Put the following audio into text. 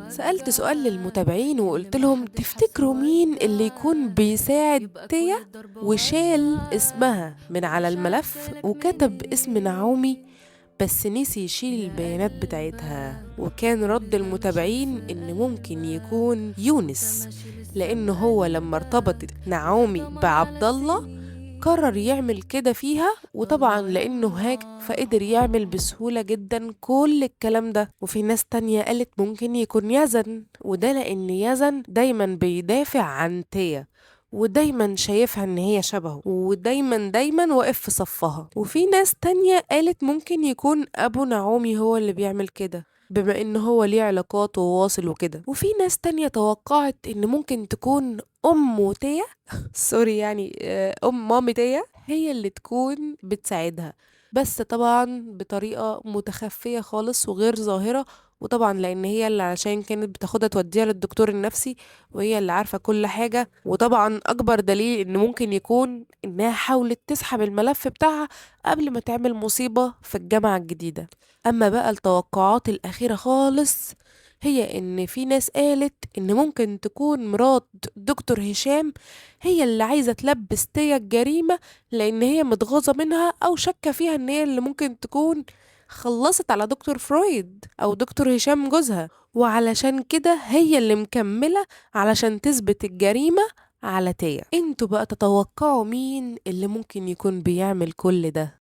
سألت سؤال للمتابعين وقلت لهم تفتكروا مين اللي يكون بيساعد تيا وشال اسمها من على الملف وكتب اسم نعومي بس نسي يشيل البيانات بتاعتها؟ وكان رد المتابعين ان ممكن يكون يونس، لانه هو لما ارتبطت نعومي بعبد الله قرر يعمل كده فيها، وطبعا لانه هاك فقدر يعمل بسهولة جدا كل الكلام ده. وفي ناس تانية قالت ممكن يكون يزن، وده لان يزن دايما بيدافع عن تيا ودايما شايفها ان هي شبهه ودايما دايما واقف في صفها. وفي ناس تانية قالت ممكن يكون ابو نعومي هو اللي بيعمل كده بما ان هو ليه علاقات وواصل وكده. وفي ناس تانية توقعت ان ممكن تكون ام تيا sorry يعني ام مامي تيا هي اللي تكون بتساعدها، بس طبعا بطريقة متخفية خالص وغير ظاهرة، وطبعا لان هي اللي علشان كانت بتاخدها توديها للدكتور النفسي وهي اللي عارفة كل حاجة. وطبعا اكبر دليل ان ممكن يكون انها حاولت تسحب الملف بتاعها قبل ما تعمل مصيبة في الجامعة الجديدة. اما بقى التوقعات الاخيرة خالص هي ان في ناس قالت ان ممكن تكون مرات دكتور هشام هي اللي عايزة تلبس تيا الجريمة، لان هي متغاظة منها او شاكة فيها ان هي اللي ممكن تكون خلصت على دكتور فرويد او دكتور هشام جوزها، وعلشان كده هي اللي مكملة علشان تثبت الجريمة على تيا. انتوا بقى تتوقعوا مين اللي ممكن يكون بيعمل كل ده؟